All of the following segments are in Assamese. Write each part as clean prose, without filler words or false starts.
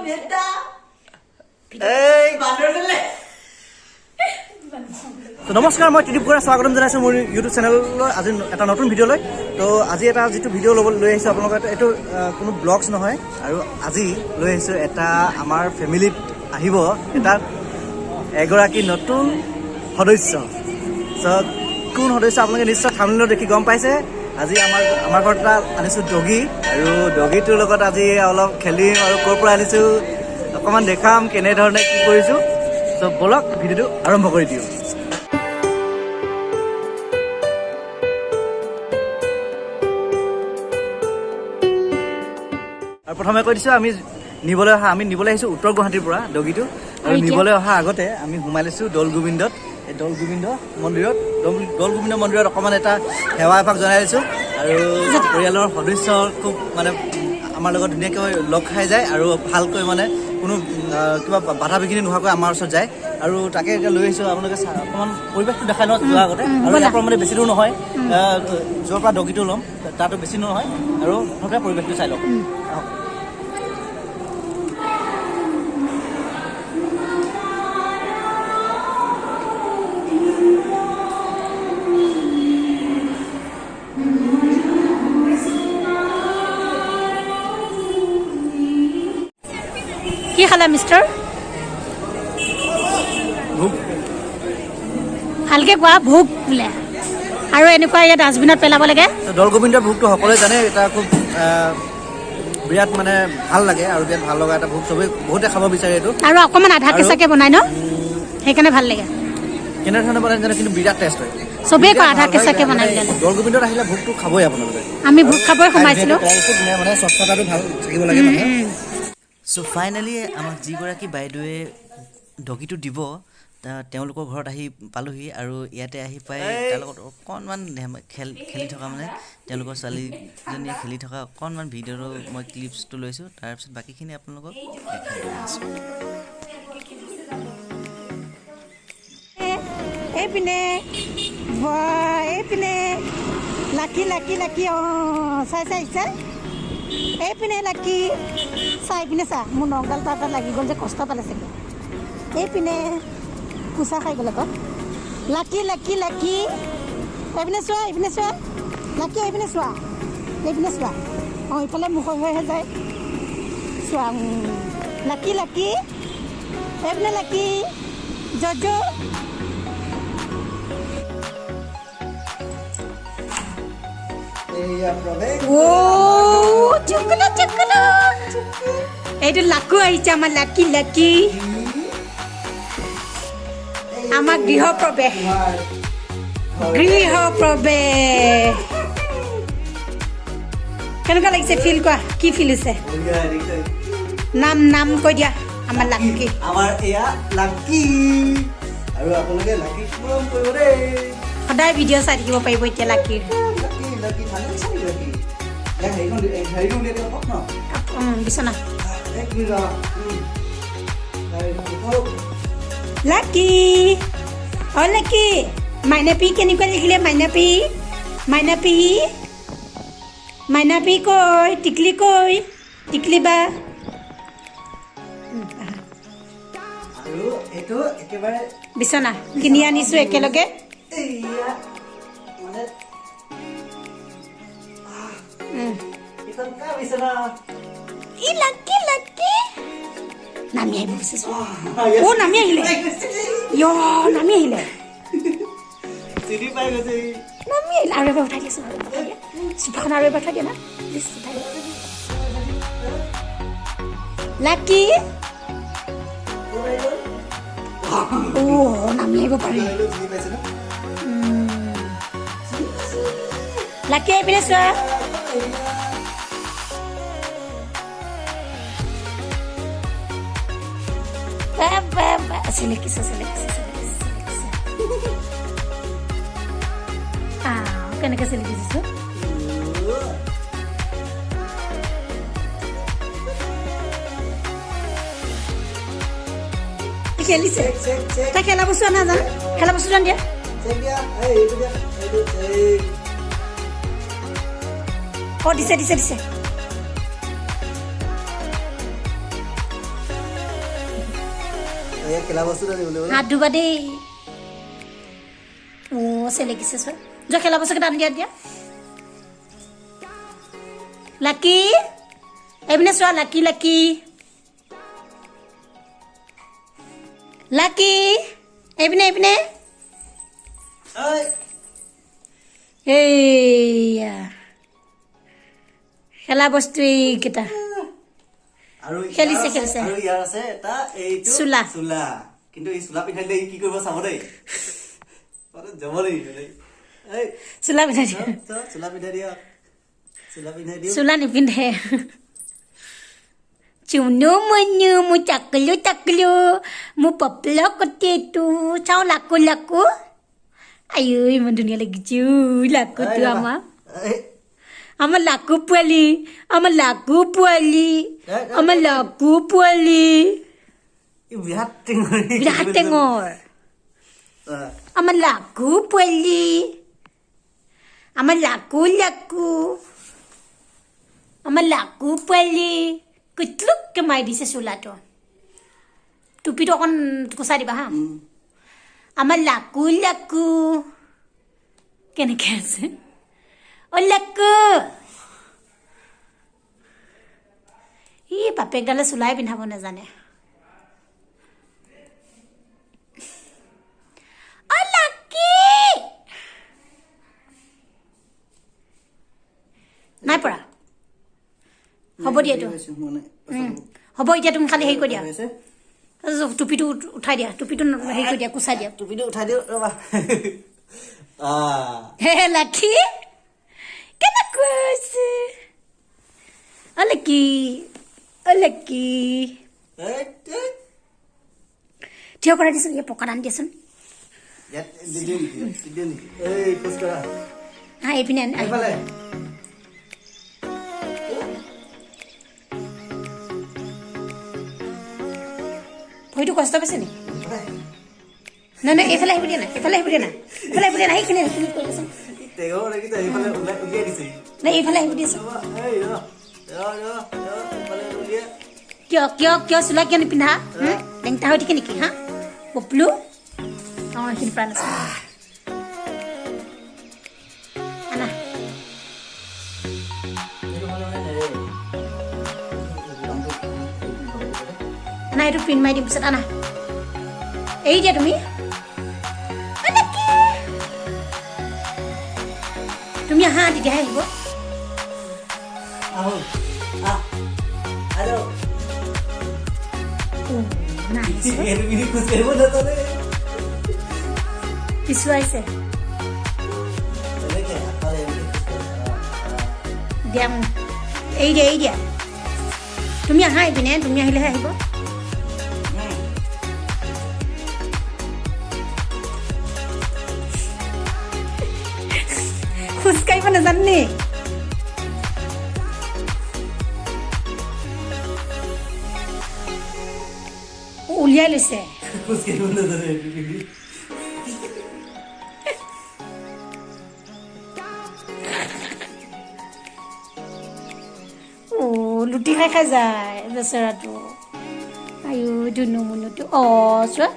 এই তো নমস্কাৰ, মই ত্ৰিদীপ বৰা, স্বাগতম জনাইছোঁ মোৰ ইউটিউব চেনেললৈ আজি এটা নতুন ভিডিঅ'লৈ। তো আজি এটা যিটো ভিডিঅ' ল'ব লৈ আহিছোঁ আপোনালোকৰ, এইটো কোনো ব্লগছ নহয় আৰু আজি লৈ আহিছোঁ এটা আমাৰ ফেমিলিত আহিব এটা এগৰাকী নতুন সদস্য। চ' কোন সদস্য আপোনালোকে নিশ্চয় থাম্বনেইলত দেখি গম পাইছে। আজি আমাৰ ঘৰত এটা আনিছোঁ ডগী, আৰু ডগীটোৰ লগত আজি অলপ খেলিম আৰু ক'ৰ পৰা আনিছোঁ অকণমান দেখাম, কেনেধৰণে কি কৰিছোঁ। চ' ব'লক, ভিডিঅ'টো আৰম্ভ কৰি দিওঁ। আৰু প্ৰথমে কৈ দিছোঁ, আমি নিবলৈ আহিছোঁ উত্তৰ গুৱাহাটীৰ পৰা ডগীটো। আৰু নিবলৈ অহা আগতে আমি সোমাই লৈছোঁ দৌল গোবিন্দত। এই দৌল গোবিন্দ মন্দিৰত, দৌল গোবিন্দ মন্দিৰত অকণমান এটা সেৱা এভাগ জনাই দিছোঁ আৰু পৰিয়ালৰ সদস্য খুব মানে আমাৰ লগত ধুনীয়াকৈ লগ খাই যায় আৰু ভালকৈ মানে কোনো কিবা বাধা বিঘিনি নোহোৱাকৈ আমাৰ ওচৰত যায়। আৰু তাকে এতিয়া লৈ আহিছোঁ, আপোনালোকে অকণমান পৰিৱেশটো দেখাই লওঁ যোৱাৰ আগতে। আৰু ইয়াৰ পৰা মানে বেছি দূৰ নহয়, য'ৰ পৰা ডগীটো ল'ম তাতো বেছি দূৰ নহয়, আৰু মুঠতে পৰিৱেশটো চাই লওক, আহক। কি খালা মিষ্টাৰ? ভোগ। ভালকে কোৱা, ভোগ বোলে। আৰু এনেকুৱা ইয়াত ডাষ্টবিনত পেলাব লাগে। দৌল গোবিন্দৰ ভোগটো সকলোৱে জানে, এটা খুব বিৰাট মানে ভাল লাগে আৰু বিৰাট ভাল লগা এটা ভোগ, চবেই বহুতে খাব বিচাৰে এইটো। আৰু অকণমান আধা কেঁচাকে বনাই ন, সেইকাৰণে ভাল লাগে। কেনেধৰণে বনাই জানো, কিন্তু বিৰাট টেষ্ট হয়। চবেই কয় বিৰাট আধা ভাল হয়, কেঁচাকে বনাই মানে দিলে। দৌল গোবিন্দত আহিলে ভোগটো খাবই আপোনালোকে। আমি ভোগ খাবই সোমাইছিলো। খাই ধুনীয়া, মানে স্বচ্ছতাটো ভাল থাকিব লাগে মানে। চ' ফাইনেলি আমাক যিগৰাকী বাইদেৱে ডগীটো দিব, তেওঁলোকৰ ঘৰত আহি পালোহি। আৰু ইয়াতে আহি পাই তাৰ লগত অকণমান খেল খেলি থকা, মানে তেওঁলোকৰ ছোৱালীজনীয়ে খেলি থকা অকণমান ভিডিঅ'টো মই ক্লিপছটো লৈছোঁ, তাৰপিছত বাকীখিনি আপোনালোকক দেখাই গৈ আছোঁ। এইপিনে বাহ, এইপিনে লাকি লাকি লাকি, অঁ চাই চাই চাই, এইপিনে লাকি চাই পিনে চা, মোৰ নখডাল তাৰ তাত লাগি গ'ল যে, কষ্ট পালে চাগে। এইপিনে কোচা খাই গ'ল আকৌ। লাকি লাকি লাকি, এইপিনে চোৱা, এইপিনে চোৱা লাকি, এইপিনে চোৱা, এইপিনে চোৱা, অঁ ইফালে মুখৰ হৈহে যায়, চোৱা। লাকি লাকি, এইপিনে লাকি, জজ। এইয়া প্ৰৱেশ। অ' চুকুলো চুকুলো, এইটো লাকু আহিছে, আমাৰ লাকি লাকি, আমাৰ গৃহ প্ৰৱেশ, গৃহ প্ৰৱেশ। কেনেকুৱা লাগিছে ফিল কোৱা, কি ফিল হৈছে? নাম নাম কৈ দিয়া, আমাৰ লাকি। আমাৰ এয়া লাকি, আৰু আপোনালোকে লাকিক মৰম কৰিব দেই। সদায় ভিডিঅ' চাই থাকিব পাৰিব এতিয়া লাকিৰ। লাকি লাকি, ভাল লাগিছে নেকি লাকি? ইয়াক হেৰিখন হেৰিটো উলিয়াই দিয়ক ন। বিচনা। এক মিনিট ৰ। লাকি, অ লাকি, মাইনা পি কেনেকুৱা দেখিলে? মাইনা পি, মাইনা পেহী, মাইনা পি কৈ, টিকলি কৈ, টিকলি বা। আহা। আৰু এইটো একেবাৰে বিচনা কিনি আনিছোঁ একেলগে। এইয়া মানে এইখন কাৰ বিচনা? ই লাকি লাকি নামি আহিব বিচাৰিছোঁ। অ' নামি আহিলে, ইয় নামি আহিলে। চিনি পাই গৈছে ই। নামি আহিলে। আৰু এবাৰ উঠাই দিয়াচোন, আৰু এবাৰ উঠাই দিয়া চোফাখন, আৰু এবাৰ উঠাই দিয়া না প্লিজ, উঠাই দিয়া। লাকি, অ' নামি আহিব পাৰে। আহিলেও চিনি পাইছে ন? লাকি, এইপিনে চোৱা। বা, বা, বা, চেলেকিছে চেলেকিছে চেলেকিছে চেলেকিছে। আহ, কেনেকে চেলেকিছে। খেলিছে। Check check check. তাই খেলা বস্তু আনা জানা, খেলা বস্তু আনি দিয়া। চেক দিয়া, এই এইটো দিয়া, এইটো চেক। অ দিছে দিছে দিছে। হাত ধুবা দেই। অ' চেলেকিছে চোৱা, যোৱা খেলা বস্তুকেইটা আনি দিয়া দিয়া। লাকি এইপিনে চোৱা, লাকি লাকি লাকি এইপিনে এইপিনে। এইয়া খেলা বস্তু এইকেইটা খেলিছে খেলিছে। আৰু ইয়াৰ আছে এটা এইটো চোলা। চোলা, কিন্তু এই চোলা পিন্ধাই দিলে কি কৰিব চাব দেই, যাব দেই। চোলা পিন্ধাই দিয়া, চোলা পিন্ধাই দিয়া, চোলা পিন্ধাই দিয়া। চোলা নিপিন্ধে। চুনু মুনু মোৰ চাকলু চাকলু মোৰ পপল কটি এইটো চাওঁ লাকু লাকু। আইঐ ইমান ধুনীয়া লাগিছে লাকুটো। আমাৰ আমাৰ লাকু পোৱালি, আমাৰ লাকু পোৱালি, আমাৰ লাকু পোৱালি বিৰাট টেঙৰ, বিৰাট টেঙৰ। আমাৰ লাকু পোৱালি, আমাৰ লাকু লাকু, আমাৰ লাকু পোৱালি। কুটলুককে মাৰি দিছে চোলাটো। টুপিটো অকণ কোচাই দিবা হা। আমাৰ লাকু লাকু কেনেকে আছে অ' লাকু। ই বাপেকডালে চোলাই পিন্ধাব নাজানে। অ' লাকি নাই পৰা। হ'ব দিয়া এইটো হ'ব। এতিয়া তুমি খালি হেৰি কৰি দিয়া, টুপিটো উঠাই দিয়া, টুপিটো হেৰি কৰি দিয়া, কোচাই দিয়া, টুপিটো উঠাই দিওঁ ৰ'বা। হে লাকি কেনেকুৱা হৈছে? অ' লাকি, অ' লাকি থিয় কৰাই দিচোন, এই পকাত আনি দিয়াচোন। হা এইপিনে ভৰিটো কষ্ট পাইছে নেকি? নাই নাই, এইফালে আহিব দিয়া নাই, এইফালে আহিব দিয়া নাই, এইফালে আহিব দিয়া নাই। সেইখিনি সেইখিনি কৰি দিয়াচোন। নাই এইফালে আহিব দিয়াচোন। কিয় কিয় কিয় চোলা কিয় নিপিন্ধা? লেংটা হৈ থাকে নেকি? হা পপলু। অঁ সেইখিনি পৰা নাছিল। আনা আনা, এইটো প্ৰিণ্ট মাৰি দিম পিছত। আনা এৰি দিয়া তুমি। তুমি আহা তেতিয়াহে আহিব। পিছুৱাইছে দিয়া, এৰি দিয়া, এৰি দিয়া। তুমি আহা এইপিনে, তুমি আহিলেহে আহিব। খোজকাঢ়িব নাজানে নি? উলিয়াই লৈছে। অ' লুটি খাই খাই যায় বেচেৰাটো। আয়ো ধুনু মুনুটো। অ' চোৱা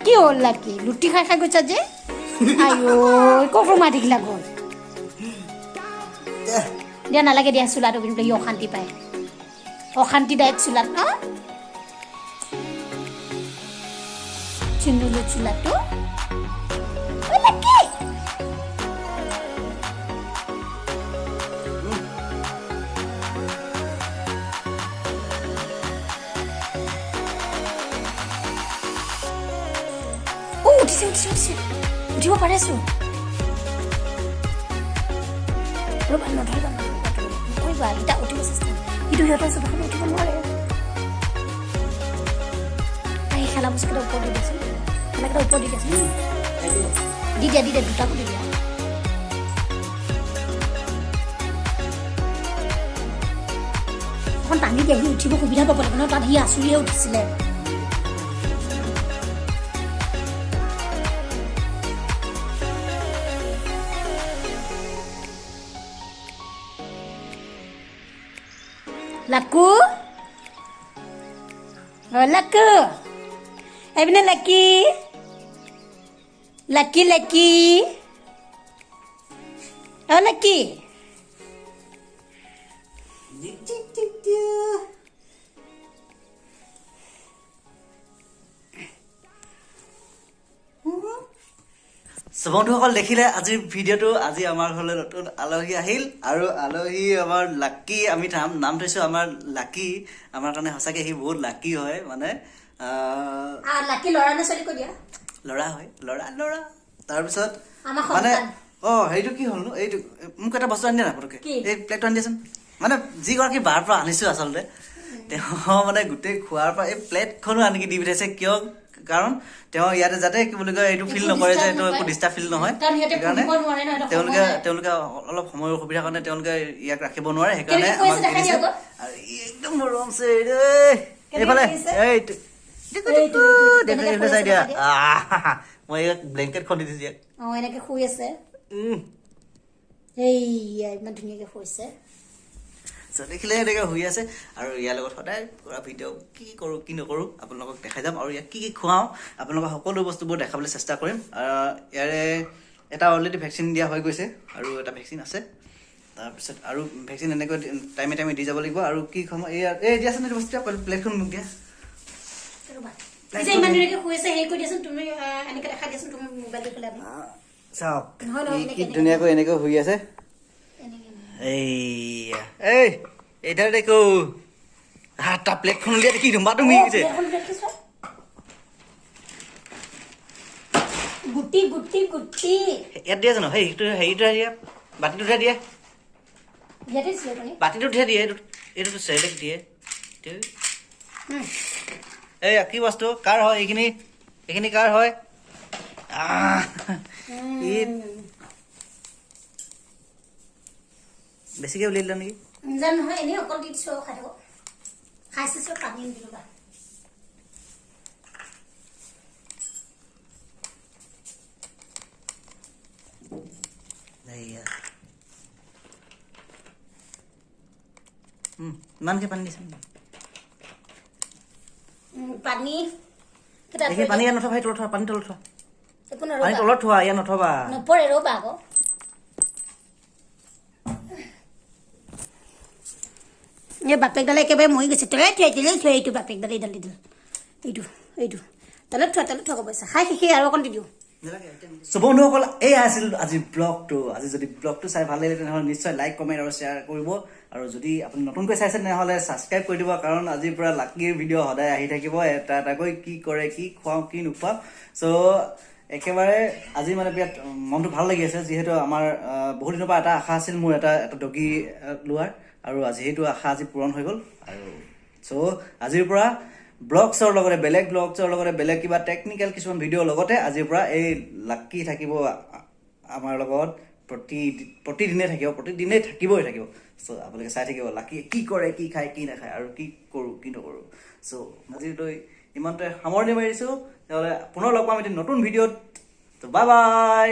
কি হ'ল লাকি, লুটি খাই খাই গৈছা যে? আয়ো ক'ত সোমাই থাকিলা গ'ল? দিয়া নালাগে দিয়া, চোলাটো পিন্ধিবলৈ সি অশান্তি পায়, অশান্তিদায়ক চোলাত। ন চুনুলো চোলাটো। অ' উঠিছে উঠিছে উঠিছে, উঠিব পাৰিছোঁ। ৰ'বা, নধৰিবা নধৰিবা, নকৰিবা। এতিয়া উঠিব চেষ্টা, কিন্তু সিহঁতৰ চোতালখন উঠিব নোৱাৰে। আহি খেলা বস্তুকেইটা ওপৰত দি দিয়াচোন, খেলাকেইটা ওপৰত দি দিয়াচোন। দি দিয়া, দি দিয়া, দুটাকো দি দিয়া। অকণ টানি দিয়া, সি উঠিব সুবিধা পাব লাগিব ন। তাত সি আঁচুৰিয়ে উঠিছিলে। লাকু, অ' লাকু। এইপিনে লাকি, লাকি, লাকি, অ লাকি। চ' বন্ধুসকল, দেখিলে আজিৰ ভিডিঅ'টো। আজি আমাৰ ঘৰলৈ নতুন আলহী আহিল আৰু আলহী আমাৰ লাকি। আমি নাম থৈছোঁ আমাৰ লাকি। আমাৰ কাৰণে সঁচাকৈ সি বহুত লাকি হয় মানে। লাকি ল'ৰা নে ছোৱালী কৈ দিয়া। ল'ৰা হয়, ল'ৰা, ল'ৰা। তাৰপিছত আমাৰ মানে সন্তান। হেৰিটো কি হ'লনো? এইটো মোক এটা বস্তু আনি দিয়া না পটককৈ। কি? এই প্লেটটো আনি দিয়াচোন। মানে যিগৰাকী বাৰ পৰা আনিছোঁ আচলতে, তেওঁ মানে গোটেই খোৱাৰ পৰা এই প্লেটখনো আনিকি দি পঠিয়াইছে। কিয়? কাৰণ তেওঁ ইয়াতে যাতে কি বুলি কয় এইটো ফিল একো নকৰে যে disturb এইটো একো নকৰে। ডিষ্টাৰ্ব ফিল নহয়। কাৰণ সিহঁতে সেইকাৰণে পুহিব নোৱাৰে ন, সিহঁতৰ সময় নাই। তেওঁলোকে অলপ সময়ৰ অসুবিধাৰ কাৰণে তেওঁলোকে ইয়াক ৰাখিব নোৱাৰে, সেইকাৰণে কেনেকৈ আমাক আছে দেখাই দি দিছে। দিয়া আকৌ। আৰু ই একদম মৰমছে দেই। কেনেকৈ এইফালে, আছে? এইটো। এইটো, এইটো, দেখা, কেনেকৈ এইফালে শুই চাই আছে দিয়া। দেখাই দিয়া। আহ, মই ইয়াক ব্লেংকেটখন দি দিছো ইয়াক। এনেকে শুই আছে। এইয়া ইমান ধুনীয়াকে শুইছে। চ' দেখিলে এনেকৈ শুই আছে। আৰু ইয়াৰ লগত সদায় কৰা ভিডিঅ' কি কি কৰোঁ কি নকৰোঁ আপোনালোকক দেখাই যাম আৰু ইয়াক কি কি খুৱাওঁ আপোনালোকক সকলো বস্তুবোৰ দেখাবলৈ চেষ্টা কৰিম। ইয়াৰে এটা অলৰেডি ভেকচিন দিয়া হৈ গৈছে আৰু এটা ভেকচিন আছে। তাৰপিছত আৰু ভেকচিন এনেকৈ টাইমে টাইমে দি যাব লাগিব। আৰু কি সময় এই দিয়াচোন এইটো বস্তু, প্লেটখন মোক দিয়া। ৰ'বা। এই যে ইমান ধুনীয়াকে শুই আছে, হেৰি কৰি দিয়াচোন তুমি, এনেকে দেখাই দিয়াচোন তুমি মোবাইলটো পেলাই। চাওক, নহয়, নহয়, কি এনেকে, কি এনেকে। ধুনীয়াকৈ এনেকৈ শুই আছে। এনেকে। এইয়া, এই এইডাল দেখো। তাৰ প্লেটখন উলিয়াই দেখি ধুম্বা তুমি অ, গৈছে। প্লেটখন দেখিছা? গুটি, গুটি, গুটি। ইয়াত দিয়া জানো? সেই সেইটো হেৰিটোহে দিয়ে, বাতিটোতহে দিয়ে। ইয়াতে দিছিলে তুমি? বাতিটোতহে দিয়ে, এইটোতো চেৰেলেক দিয়ে। এইটো। এই কি বস্তু কাৰ হয় এইখিনি? এইখিনি কাৰ হয়? ই বেছিকে উলিয়াই দিলা নেকি? নাজানো নহয়, এনেই অকল দি দিছো আৰু খাই থাকক। খাইছে চব, পানী নিদিলো বা। এইয়া। ইমানকে পানী দিছে নেকি? পানী কেইটা এইখিনি পানী ইয়াত নথবা, সেই তলত থোৱা, পানী তলত থোৱা। একো পানী নৰবা। তলত থোৱা, ইয়াত নথবা। নপৰে, ৰ'বা আকৌ। এই বাপেকডালে একেবাৰে মৰি গৈছে। তলে থৈ, তলে থৈ, এইটো বাপেকডাল, এইডাল, এইডাল, এইটো, এইটো তলত থোৱা, তলত থোৱা পইচা খাই শেষে আৰু অকণ দি দিওঁ। চ' বন্ধুসকল, এয়া আছিল আজিৰ ব্লগটো। আজি যদি ব্লগটো চাই ভাল লাগিলে তেনেহ'লে নিশ্চয় লাইক, কমেণ্ট আৰু শ্বেয়াৰ কৰিব। আৰু যদি আপুনি নতুনকৈ চাইছে তেনেহ'লে ছাবস্ক্ৰাইব কৰি দিব, কাৰণ আজিৰ পৰা লাকিৰ ভিডিঅ' সদায় আহি থাকিব এটা এটাকৈ, কি কৰে, কি খুৱাওঁ, কি নোখুৱাওঁ। চ' একেবাৰে আজি মানে বিৰাট মনটো ভাল লাগি আছে, যিহেতু আমাৰ বহুত দিনৰ পৰা এটা আশা আছিল মোৰ এটা ডগী লোৱাৰ, আৰু আজি সেইটো আশা আজি পূৰণ হৈ গ'ল। আৰু চ' আজিৰ পৰা ব্লগছৰ লগতে বেলেগ ব্লগছৰ লগতে বেলেগ কিবা টেকনিকেল কিছুমান ভিডিঅ'ৰ লগতে আজিৰ পৰা এই লাকি থাকিব আমাৰ লগত, প্ৰতিদিনে থাকিব, প্ৰতিদিনেই থাকিবই থাকিব। চ' আপোনালোকে চাই থাকিব লাকি কি কৰে, কি খায়, কি নাখায়, আৰু কি কৰোঁ কি নকৰোঁ। চ' আজিলৈ ইমানটোৱে সামৰণি মাৰিছোঁ। তেনেহ'লে পুনৰ লগ পাম এটি নতুন ভিডিঅ'ত। Bye bye.